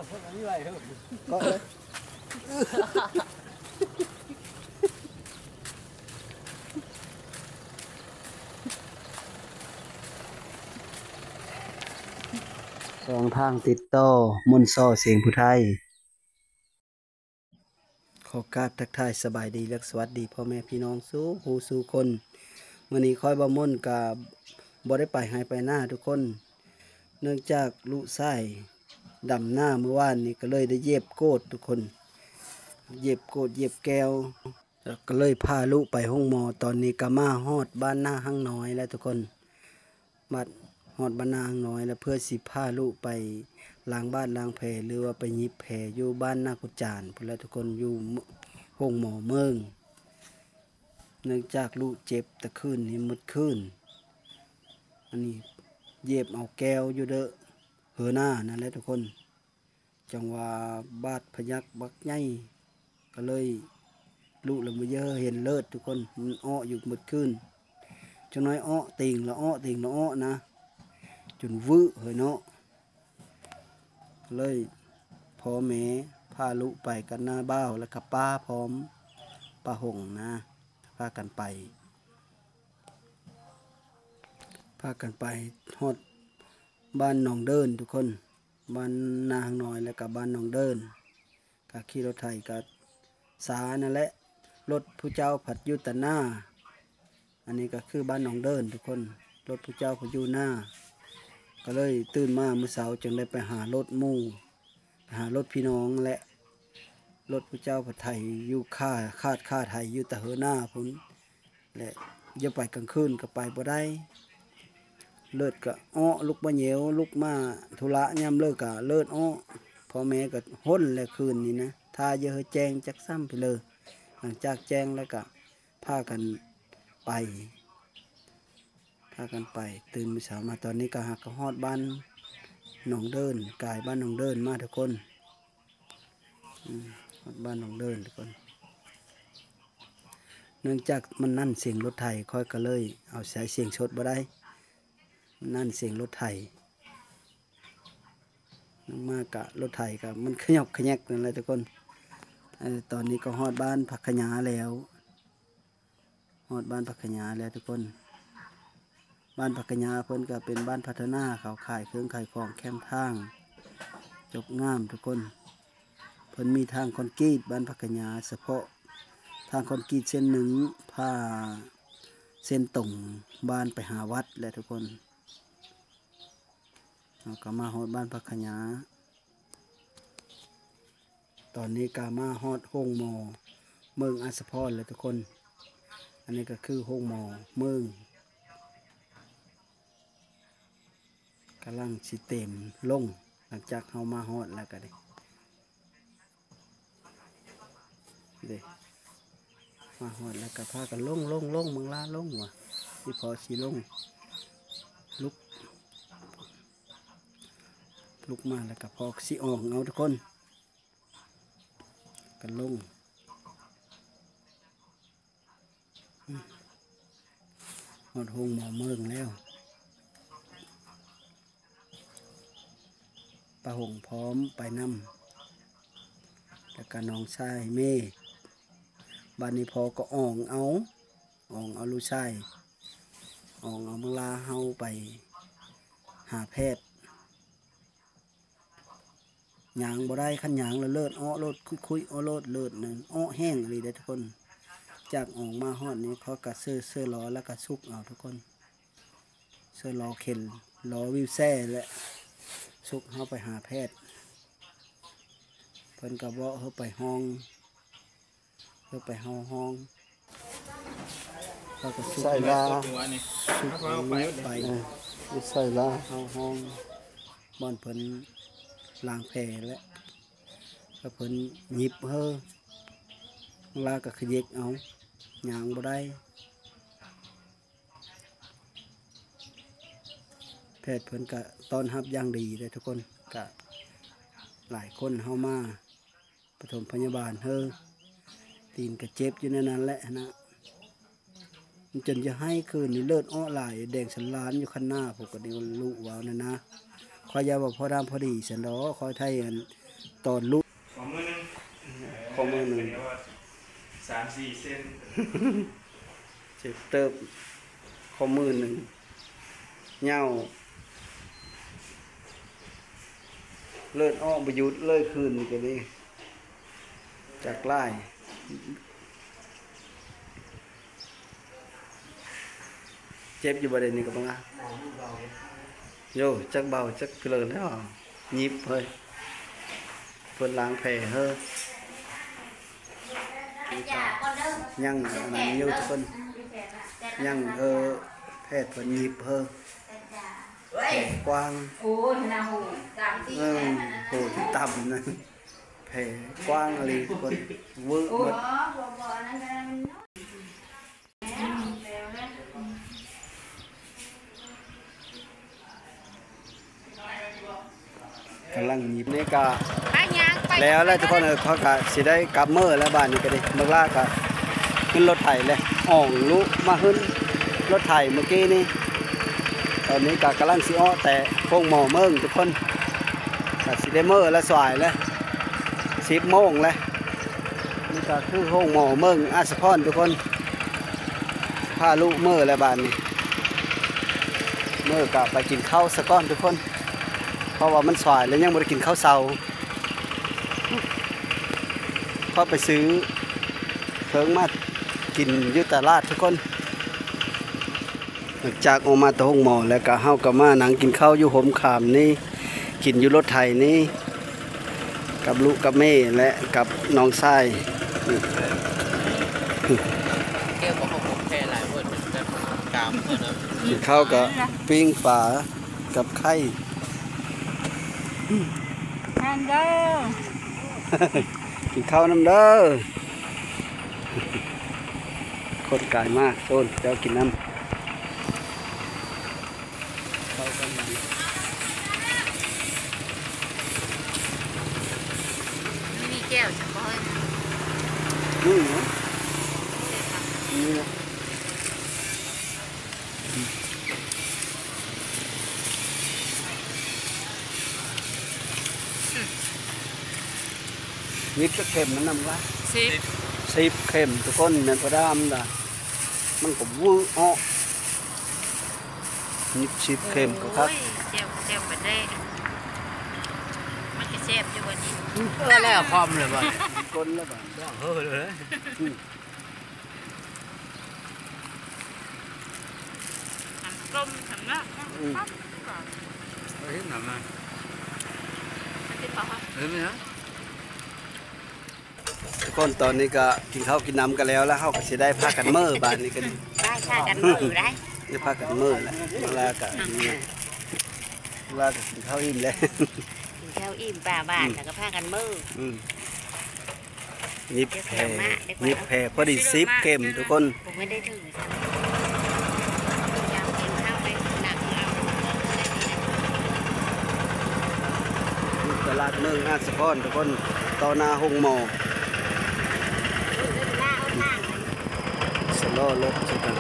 ເກາະເລີຍ ສອງທາງຕິດຕໍ່ ມົນຊໍ ສຽງຜູ້ໄທ. ຂໍກາບທັກທາຍສະບາຍດີ ແລະ ສະຫວັດດີພໍ່ແມ່ພີ່ນ້ອງສູ່ຜູ້ສູ່ຄົນ. ມື້ນີ້ຂ້ອຍບ່າວມົນກະບໍ່ໄດ້ໄປໄຮ່ໄປນາທຸກຄົນ ເນື່ອງຈາກລູກຊາຍດຳນາມື້ວານນີ້ ກະເລີຍໄດ້ຢຽບໂກດທຸກຄົນ ຢຽບໂກດຢຽບແກວ ກະເລີຍພາລູກໄປໂຮງໝໍ. ຕອນນີ້ກະມາຮອດບ້ານນາຮັງນ້ອຍແລ້ວທຸກຄົນ. ບັດຮອດບ້ານນາຮັງນ້ອຍແລ້ວ ເພື່ອຊິພາລູກໄປລ້າງບາດລ້າງແຜ ຫຼືວ່າໄປຫຍິບແຜຢູ່ບ້ານນາກຸດຈານພຸ້ນແຫຼະທຸກຄົນ ຢູ່ໂຮງໝໍເມີງ. ເນື່ອງຈາກລູກເຈັບແຕ່ຄືນນີ້ໝົດຄືນ ອັນນີ້ຢຽບເອົາແກວຢູ່ເດີ ເຫີໜ້ານັ້ນແຫຼະທຸກຄົນ. ຈັ່ງວ່າບາດພະຍັກບັກໃຫຍ່ ກະເລີຍລຸລະເມີເຫັນເລີດທຸກຄົນ ມັນເອາະຢູ່ໝົດຄືນ. ຈັກໜ້ອຍເອາະຕີງລະເອາະ ຕີງລະເອາະນະ ຈົນວືເຮີເນາະ. ເລີຍພໍ່ແມ່ພາລູກໄປກັບນ້າບ່າວ ແລ້ວກະປ້າພ້ອມ ປ້າຫົງນະ ພາກັນໄປ ພາກັນໄປຮອດບ້ານໜອງເດີນທຸກຄົນ. ບ້ານນາຮັງນ້ອຍ ແລ້ວກະບ້ານໜອງເດີນ ກະຂີ່ລົດໄຖກະຊ້ານັ້ນແຫຼະ ລົດຜູ້ເຈົ້າພັດຢູ່ຕາໜ້າ. ອັນນີ້ກະຄືບ້ານໜອງເດີນທຸກຄົນ ລົດຜູ້ເຈົ້າເຂົາຢູ່ໜ້າ. ກະເລີຍຕື່ນມາມື້ເຊົ້າຈຶ່ງໄດ້ໄປຫາລົດໝູ່ ໄປຫາລົດພີ່ນ້ອງ ແລະ ລົດຜູ້ເຈົ້າພັດໄຖຢູ່ ຄາ ຄາດ ຄາໄຖຢູ່ຕາເຫີໜ້າພຸ້ນ. ແລະ ຢ່າໄປກາງຄືນກະໄປບໍ່ໄດ້ ເລີດກະເອາະ ລຸກມາເຫຍວ ລຸກມາທຸລະຍາມເລີກກະເລີດເອາະ. ພໍ່ແມ່ກະຫົນແຫຼະຄືນນີ້ນະ ຖ້າຢ່າໃຫ້ແຈ້ງຈັກຊ້ຳໄປເລີຍ. ຫຼັງຈາກແຈ້ງແລ້ວກະພາກັນໄປ ພາກັນໄປ ຕື່ນມື້ເຊົ້າມາ ຕອນນີ້ກະຫາກະຮອດບ້ານໜອງເດີນ ກາຍບ້ານໜອງເດີນມາທຸກຄົນ. ອືມ ຮອດບ້ານໜອງເດີນທຸກຄົນ. ເນື່ອງຈາກມັນນັ້ນສຽງລົດໄຖ ຂ້ອຍກະເລີຍເອົາໃຊ້ສຽງສົດບໍ່ໄດ້ ມັນນັ້ນສຽງລົດໄຖ. ລົງມາກະລົດໄຖກະມັນຂະຫຍອກຂະແຫຍກນັ້ນແຫຼະທຸກຄົນ. ເອີ ຕອນນີ້ກະຮອດບ້ານຜັກຂະຫຍາແລ້ວ. ຮອດບ້ານຜັກຂະຫຍາແລ້ວທຸກຄົນ. ບ້ານຜັກຂະຫຍາເພິ່ນກະເປັນບ້ານພັດທະນາ ເຂົາຂາຍເຄື່ອງຂາຍຂອງແຄມທາງ ຈົບງາມທຸກຄົນ. ເພິ່ນມີທາງຄອນກຣີດບ້ານຜັກຂະຫຍາ ສະເພາະທາງຄອນກຣີດເສັ້ນໜຶ່ງ ຜ່າເສັ້ນຕົງບ້ານໄປຫາວັດແຫຼະທຸກຄົນ. ເຮົາກະມາຮອດບ້ານຜັກຂະຫຍາ. ຕອນນີ້ກະມາຮອດໂຮງໝໍເມີງອາດສະພອນແລ້ວທຸກຄົນ. ອັນນີ້ກະຄືໂຮງໝໍເມີງ ກຳລັງຊິເຕັມລົງ ຫຼັງຈາກເຮົາມາຮອດແລ້ວກະເດ້ ເດ້ ມາຮອດແລ້ວກະພາກັນລົງ ລົງ ລົງ ເບິ່ງລາ ລົງວ່າ ອີ່ພໍ່ຊິລົງ ລຸກ ລຸກມາແລ້ວກະພໍ່ຊິອອງເອົາທຸກຄົນ. ກັນລົງ ຮອດໂຮງໝໍເມີງແລ້ວ ປ້າຫົງພ້ອມໄປນຳ ແລ້ວກະນ້ອງຊາຍເມ. ບາດນີ້ພໍ່ກະອອງເອົາ ອອງເອົາລູກຊາຍ ອອງເອົາບັກຫຼ້າເຮົາໄປຫາແພດ. ຍ່າງບໍ່ໄດ້ ຄັນຍ່າງແລ້ວເລີດເອາະໂລດ ຄຸຍໆເອາະໂລດ ເລີດນັ້ນເອາະແຮງອີ່ຫຼີເດ້ທຸກຄົນ. ຈາກອອກມາຮອດນີ້ ເຂົາກະເຊີ ເຊີຫຼໍ ແລ້ວກະຊຸກເອົາທຸກຄົນ ເຊີຫຼໍເຂັນ ຫຼໍວິວແຊແຫຼະ ຊຸກເຮົາໄປຫາແພດ. ເພິ່ນກະເວົ້າເຮົາໄປຫ້ອງ ເພື່ອໄປເຮົາຫ້ອງ ເຮົາກະຊຸກ ໃສ່ລາ ຊຸກໄປ ເອີ ໃສ່ລາ ເຮົາຫ້ອງ ບ່ອນເພິ່ນລ້າງແຜແຫຼະ ແລ້ວເພິ່ນຫຍິບເຮີ ລາກະຂະເຫຍກເອົາ ຍ່າງບໍ່ໄດ້. ແພດເພິ່ນກະຕ້ອນຮັບຢ່າງດີເດ້ທຸກຄົນ ກະຫຼາຍຄົນເຮົາມາ ປະຖົມພະຍາບານເຮີ ຕີນກະເຈັບຢູ່ໃນນັ້ນແຫຼະຫັ້ນນະ ຈົນຈະໄຫ້ຄືນນີ້ ເລືອດອອກຫຼາຍ ແດງສະຫຼານຢູ່ຄັນໜ້າ ພວກກະນີ້ ລູກເວົ້ານັ້ນນະ. ຂ້ອຍຢ່າວ່າພໍດຳພໍດີຊັ້ນດອກ ຂ້ອຍໄທອັນ ຕອນຫຼຸດ ຂໍ້ມືໜຶ່ງ ຂໍ້ມືໜຶ່ງ ສາມສີ່ເຊັນ ເຈັບເຕີບ ຂໍ້ມືໜຶ່ງ ເຫຍົ້າ ເລືອດອອກບໍ່ຢຸດເລີຍ ຄືນນີ້ກະດີ ຈັກຫຼາຍ ເຈັບຢູ່ບໍ່ ດຽວນີ້ກະບັງອາ ໂຢ ຈັກເບົາຈັກເລີນແລ້ວ ຫຍິບເຮີ້ຍ ເພິ່ນລ້າງແຜເຮີ້ຍ ຍັງອັນນັ້ນຢູ່ທຸກຄົນ ຍັງ ເອີ ແພດເພິ່ນຫຍິບເຮີ້ຍ ແຜກວ້າງ ໂອ້ຍ ໜ້າໂຫດ ຕາມທີ່ ເອີ ໂຫດຕາມນັ້ນ ແຜກວ້າງອີ່ຫຼີ ຄົນເວີະໝົດ. ກຳລັງຫຍິບ ນີ້ກະແລ້ວແຫຼະທຸກຄົນເອີຍ ເຂົາກະຊິໄດ້ກັບມື້ແລ້ວ ບາດນີ້ກະດີ ບັກຫຼ້າກະຂຶ້ນລົດໄຖແລ້ວ ອອກລຸມາຂຶ້ນລົດໄຖມື້ກີ້ນີ້ ຕອນນີ້ກະກຳລັງຊິອອກແຕ່ໂຮງໝໍເມີ້ງທຸກຄົນ ກະຊິໄດ້ມື້ແລ້ວ ສາຍແລ້ວ ສິບໂມງແລ້ວ. ນີ້ກະຄືໂຮງໝໍເມີ້ງອາດສະພອນທຸກຄົນ ພາລູກເມືອແລ້ວບາດນີ້ ເມືອກະໄປກິນເຂົ້າສາກ່ອນທຸກຄົນ ເພາະວ່າມັນສາຍແລ້ວ ຍັງບໍ່ໄດ້ກິນເຂົ້າເຊົ້າ ເພາະໄປຊື້ເຄື່ອງມາກິນຢູ່ຕະຫຼາດທຸກຄົນ. ຫຼັງຈາກອອກມາແຕ່ໂຮງໝໍແລ້ວກະ ເຮົາກະມານັ່ງກິນເຂົ້າຢູ່ໂຮມຄາມນີ້ ກິນຢູ່ລົດໄຖນີ້ ກັບລູກກັບແມ່ ແລະ ກັບນ້ອງຊາຍ. ກິນເຂົ້າກະປີ້ງປາກັບໄຂ່ ແມ່ນເດີ ກິນເຂົ້ານຳເດີ. ຄົນກາຍມາໂຊນເຈົ້າກິນນຳ ເຂົ້າກັນ ມີແຈ່ວຈັກບໍ່ເຮີ້ຍ? ມີເນາະ ມີເນາະ. ຍິບຈັກເຂັມມັນນຳວະ? ສິບ ສິບເຂັມທຸກຄົນ ແມ່ນພະດາມດາ ມັນກະວືອອກ ຍິບສິບເຂັມກະຄັກ. ໂອ້ຍ ແຈ່ວ ແຈ່ວປາແດກ ມັນກະແຊບຢູ່ບາດນີ້ ເອີ ແລ້ວຄອມເລີຍບາດ ກົນແລ້ວບາດ ເຮີເລີຍ. ນ້ຳຕົ້ມ ນ້ຳເນາະ ອືມ ເອົາເຮັດນ້ຳມາ ເອົາເຮັດບໍ່ ເອີ ມີຫຍັງ ທຸກຄົນ ຕອນນີ້ກະກິນເຂົ້າກິນນ້ຳກັນແລ້ວ ແລ້ວເຮົາກະຊິໄດ້ພາກັນເມືອ ບາດນີ້ກະໄດ້ພາກັນເມືອ ໄດ້ພາກັນເມືອແລ້ວ ມາລາກະ ມາລາກະກິນເຂົ້າອີ່ມແລ້ວ ກິນເຂົ້າອີ່ມປາຫວານ ອືມ ແລ້ວກະພາກັນເມືອ ອືມ. ຍິບແຜ່ ຍິບແຜ່ພໍດີສິບເຂັມທຸກຄົນ ບໍ່ໄດ້ຖື ຕະຫຼາດເມືອງອາດສະພອນທຸກຄົນ ຕໍ່ໜ້າໂຮງໝໍ ຊະລໍລົດຊະກ່ອນ.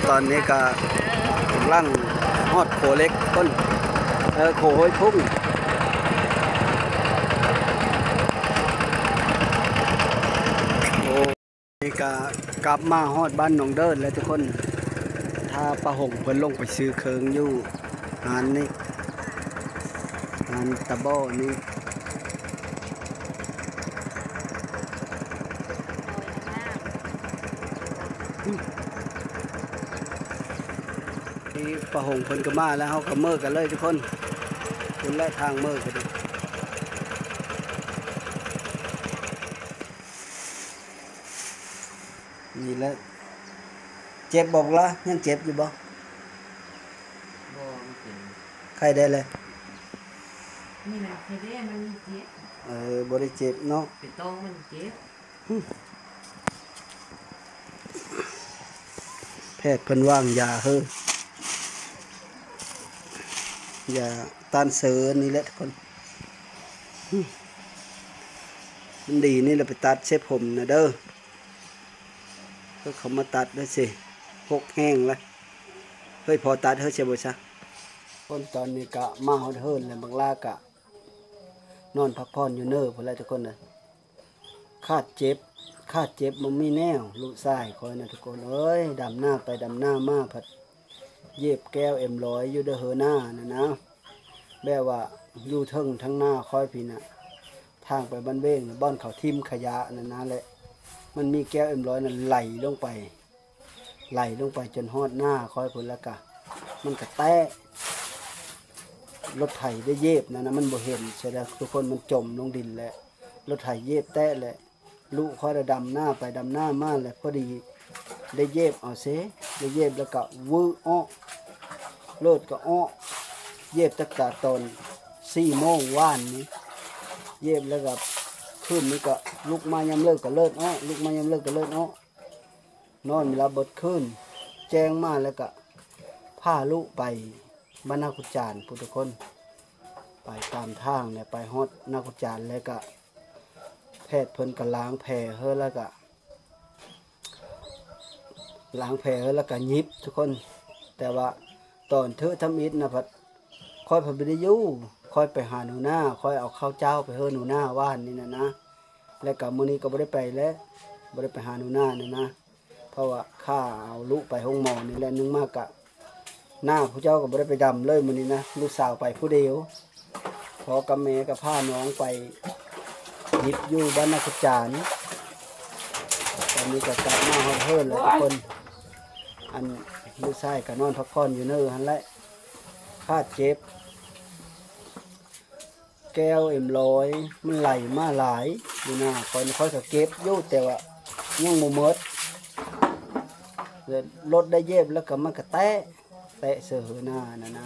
ຕອນນີ້ກະກຳລັງຮອດໂຄເຫຼັກ ເອີ ໂຄຫ້ວຍພຸ້ງ ໂອ້. ນີ້ກະກັບມາຮອດບ້ານໜອງເດີດແລ້ວທຸກຄົນ ຖ້າປ້າຫົງເພິ່ນລົງໄປຊື້ເຄື່ອງຢູ່ຮ້ານນີ້ ຮ້ານຕາບໍ່ນີ້ ນີ້ປ້າຫົງເພິ່ນກະມາແລ້ວ ເຮົາກະເມືອກັນເລີຍທຸກຄົນ ພຸ້ນແຫຼະທາງເມືອກະດີ. ນີ້ແຫຼະ ເຈັບບໍ່ລະ? ຍັງເຈັບຢູ່ບໍ່? ບໍ່ ບໍ່ເຈັບ ໄຂ້ໄດ້ແລ້ວ ນີ້ນະ ໄຂ້ແດ້ ມັນເຈັບ ເອີ ບໍ່ໄດ້ເຈັບເນາະ ໄປຕ້ອງມັນເຈັບ ແພດເພິ່ນວາງຢາເຮີ. ຢາຕ້ານເຊີນນີ້ແຫຼະທຸກຄົນ. ມັນດີນີ້ລະໄປຕັດເສຜົມນະເດີ. ເຂົາມາຕັດເດີຊິ ຫົກແຮງລະ. ເຮີ້ຍ ພໍຕັດເຮີ້ຍ ຊິບໍ່ຊະ. ຄົນຕອນນີ້ກະມາຮອດເຮືອນແລ້ວ ບັກຫຼ້າກະນອນພັກຜ່ອນຢູ່ເນີພຸ້ນແຫຼະທຸກຄົນເອີຍ. ຄາດເຈັບ ຄາດເຈັບບໍ່ມີແນວ. ລູກຊາຍຂ້ອຍນະທຸກຄົນເອີຍ ດຳນາໄປດຳນາມາ ພັດເຢັບແກ້ວເອັມຮ້ອຍຢູ່ເດີເຮີນານັ້ນນະ. ແບບວ່າຢູ່ເທິງທາງໜ້າຂ້ອຍພີ້ນະ ທາງໄປບ້ານເວງ ບ່ອນເຂົາຖິ້ມຂະຫຍະນັ້ນນະແຫຼະ. ມັນມີແກ້ວເອັມຮ້ອຍນັ້ນໄຫຼລົງໄປ ໄຫຼລົງໄປຈົນຮອດໜ້າຂ້ອຍພຸ້ນ ແລ້ວກະມັນກະແຕະ. ລົດໄຖໄດ້ເຢບນັ້ນນະ ມັນບໍ່ເຫັນ ສະແດງທຸກຄົນ ມັນຈົມລົງດິນແລ້ວ. ລົດໄຖເຢບແຕະແລ້ວ. ລູກຂ້ອຍລະດຳນາໄປດຳນາມາແລ້ວ ພໍດີໄດ້ເຢບເອົາເຊ ໄດ້ເຢບແລ້ວກະວືອອອກ ເລີດກະອອກ. ເຢບຕັ້ງແຕ່ຕອນສີ່ໂມງວານນີ້ ເຢບແລ້ວກະຄືນນີ້ກະລຸກມາຍາມເລີກກະເລີດອອກ ລຸກມາຍາມເລີກກະເລີດອອກ. ນອນບໍ່ຫຼັບເບິດຄືນ ແຈ້ງມາແລ້ວກະພາລູກໄປບ້ານນາກຸດຈານພຸ້ນທຸກຄົນ. ໄປຕາມທາງແລ້ວໄປຮອດນາກຸດຈານແລ້ວກະ ແພດເພິ່ນກະລ້າງແຜເຮີ ແລ້ວກະ ລ້າງແຜເຮີ ແລ້ວກະຫຍິບທຸກຄົນ. ແຕ່ວ່າຕອນເທີະທຳອິດນະ ພັດຂ້ອຍພັດບໍ່ໄດ້ຢູ່ ຂ້ອຍໄປຫາໜູນາ ຂ້ອຍເອົາເຂົ້າເຈົ້າໄປເຮີໜູນາວານນີ້ນະນະ. ແລ້ວກະມື້ນີ້ກະບໍ່ໄດ້ໄປແລ້ວ ບໍ່ໄດ້ໄປຫາໜູນານີ້ນະ ເພາະວ່າຂ້າເອົາລູກໄປໂຮງໝໍນີ້ແຫຼະ. ໜຶ່ງມາກະ ນ້າຜູ້ເຈົ້າກໍບໍ່ໄດ້ໄປດຳເລີຍມື້ນີ້ນະ ລູກສາວໄປຜູ້ດຽວ. ພໍ່ກັບແມ່ກໍພານ້ອງໄປຫຍິບຢູ່ບ້ານນາກຸດຈານ. ຕອນນີ້ກໍກັບມາຮອດເຮືອນແລ້ວທຸກຄົນ. ອັນລູກຊາຍກໍນອນພັກຜ່ອນຢູ່ເນີຫັ້ນແຫຼະ. ຄາດເຈັບ ແກ້ວເອັມຮ້ອຍມັນໄຫຼມາຫຼາຍຢູ່ນະ. ຂ້ອຍ ຂ້ອຍກໍເກັບຢູ່ ແຕ່ວ່າຍັງບໍ່ໝົດ. ລົດໄດ້ເຢບແລ້ວກໍມັນກໍແຕະ ແຕະເສີນານັ້ນນະ.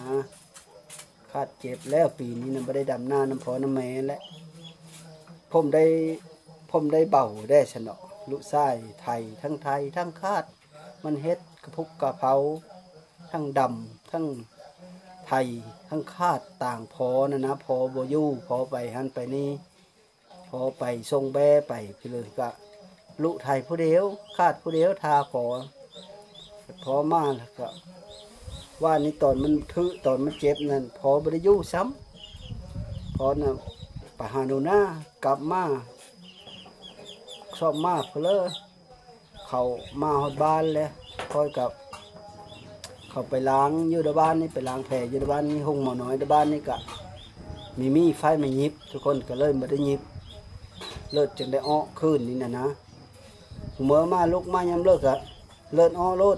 ຄາດເຈັບແລ້ວ ປີນີ້ນະບໍ່ໄດ້ດຳນານຳພໍ່ນຳແມ່ແຫຼະ. ຜົມໄດ້ ຜົມໄດ້ເບົາແດ່ຊັ້ນດອກ. ລູກຊາຍໄຖ ທັງໄຖທັງຄາດ ມັນເຮັດກະປຸກກະເພົາ ທັງດຳ ທັງໄຖ ທັງຄາດຕາງພໍ່ນັ້ນນະ. ພໍ່ບໍ່ຢູ່ ພໍ່ໄປຫັ້ນໄປນີ້ ພໍ່ໄປສົ່ງແບ້ໄປພີ້ເລີຍ ກະລຸໄຖຜູ້ດຽວ ຄາດຜູ້ດຽວ ຖ້າພໍ່. ພໍ່ມາແລ້ວກະ ວານນີ້ຕອນມັນຖື ຕອນມັນເຈັບນັ້ນ ພໍ່ບໍ່ໄດ້ຢູ່ຊ້ຳ. ພໍ່ນະໄປຫາໜູນາ ກັບມາຊອບມາພຸ້ນເລີຍ. ເຂົ້າມາຮອດບ້ານແລ້ວ ຂ້ອຍກັບເຂົ້າໄປລ້າງຢູ່ໃນບ້ານນີ້ ໄປລ້າງແຜຢູ່ໃນບ້ານນີ້. ໂຮງໝໍນ້ອຍໃນບ້ານນີ້ກະມີມີດໄຟມາຫຍິບ ທຸກຄົນກໍເລີຍບໍ່ໄດ້ຫຍິບ ເລີດຈຶ່ງໄດ້ອອກຄືນນີ້ນະນະ. ເມື່ອມາລຸກມາຍາມເລີກກະເລີດອອກໂລດ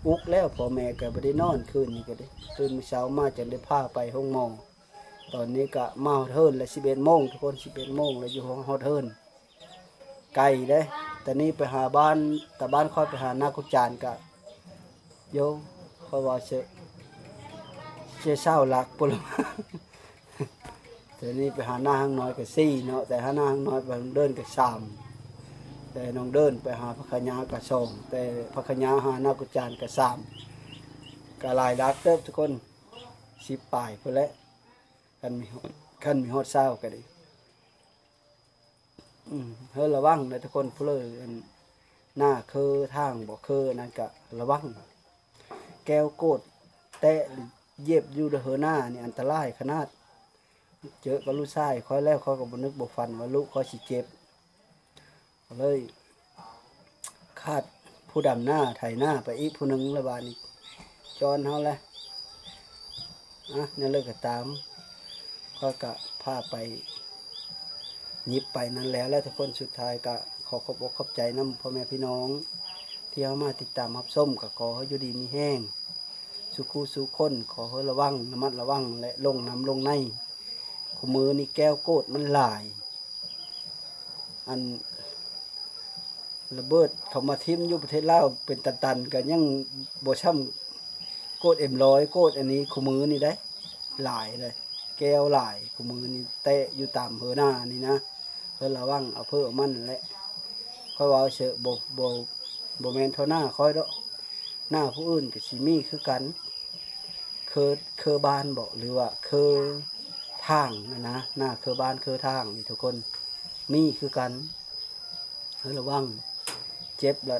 ອຸກແລ້ວ. ພໍ່ແມ່ກໍບໍ່ໄດ້ນອນຄືນນີ້ກໍໄດ້ ຕື່ນມື້ເຊົ້າມາຈຶ່ງໄດ້ພາໄປໂຮງໝໍ. ຕອນນີ້ກະມາຮອດເຮືອນແລ້ວ ສິບເອັດໂມງ ທຸກຄົນ ສິບເອັດໂມງແລ້ວ ຢູ່ຮອດເຮືອນ. ໄກເດ້ ແຕ່ນີ້ໄປຫາບ້ານ ແຕ່ບ້ານຂ້ອຍໄປຫານາກຸດຈານກະ ໂຢ ຂ້ອຍວ່າເສຍ ເສຍຊາວຫຼັກພຸ້ນລະ. ແຕ່ນີ້ໄປຫານາຫ້າງນ້ອຍກະສີ່ເນາະ ແຕ່ຫານາຫ້າງນ້ອຍໄປນ້ອງເດີນກະສາມ ແຕ່ນ້ອງເດີນໄປຫາພັກຂະຍາກະສອງ ແຕ່ພັກຂະຍາຫານາກຸດຈານກະສາມ ກະຫຼາຍຫຼັກເຕີບທຸກຄົນ ສິບປາຍພຸ້ນແຫຼະ. ຄັນມີຮອດ ຄັນມີຮອດຊາວກໍດີ. ອືມ ເຮີລະວັງເດີທຸກຄົນ ຜູ້ເລີອັນໜ້າເຄີທາງບໍ່ເຄີ ອັນນັ້ນກະລະວັງ. ແກ້ວໂກດແຕະເຢັບຢູ່ເດີເຮີໜ້ານີ້ ອັນຕະລາຍຂະໜາດ. ເຈີກັບລູກຊາຍຂ້ອຍແລ້ວ ຂ້ອຍກໍບໍ່ນຶກບໍ່ຝັນວ່າລູກຂ້ອຍຊິເຈັບ. ກໍເລີຍຂາດຜູ້ດຳນາໄຖນາໄປອີກຜູ້ໜຶ່ງລະບາດນີ້ ຈອນເຮົາແຫຼະ. ອະ ແນວໃດກໍຕາມ ຂ້ອຍກະພາໄປຫຍິບໄປນັ້ນແລ້ວແຫຼະທຸກຄົນ. ສຸດທ້າຍກະຂໍຂອບອົກຂອບໃຈນຳພໍ່ແມ່ພີ່ນ້ອງທີ່ເຂົ້າມາຕິດຕາມຮັບຊົມ ກະຂໍໃຫ້ຢູ່ດີມີແຮງ ສູ່ຄູ່ສູ່ຄົນ ຂໍໃຫ້ລະວັງ ລະມັດລະວັງ ແລະ ຫຼົງນ້ຳຫຼົງໃນ. ຄູ່ມື້ນີ້ແກ້ວໂກດມັນຫຼາຍ ອັນລະເບີດເຂົາມາຖິ້ມຢູ່ປະເທດລາວເປັນຕັນໆ ກໍຍັງບໍ່ຊ່ຳໂກດເອັມຮ້ອຍ ໂກດອັນນີ້ຄູ່ມື້ນີ້ໄດ໋ ຫຼາຍເລີຍ ແກ້ວຫຼາຍ. ຄູ່ມື້ນີ້ແຕະຢູ່ຕາມເຮີໜ້ານີ້ນະ ເຮີລະວັງ ເອົາເພີເອົາມັນແຫຼະ. ຂ້ອຍເວົ້າເສີ ບໍ່ ບໍ່ ບໍ່ແມ່ນເທົ່າໜ້າຂ້ອຍດອກ ໜ້າຜູ້ອື່ນກໍຊິມີຄືກັນ. ເຄີ ເຄີບ້ານບໍ ຫຼືວ່າເຄີທາງນະ ໜ້າເຄີບ້ານເຄີທາງນີ້ທຸກຄົນ ມີຄືກັນ. ໃຫ້ລະວັງ ເຈັບລະ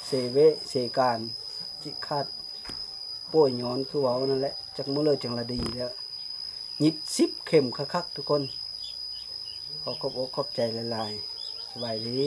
ເຊເວະເຊການ ຈິກຂັດ ໂປ້ຍຍ້ອນຄືເວົ້ານັ້ນແຫຼະ ຈັກມື້ເລີຍຈັ່ງລະດີແລ້ວ. ຍິບສິບເຂັມຄັກໆ ທຸກຄົນ. ຂໍຂອບອົກຂອບໃຈຫຼາຍໆ. ສະບາຍດີ.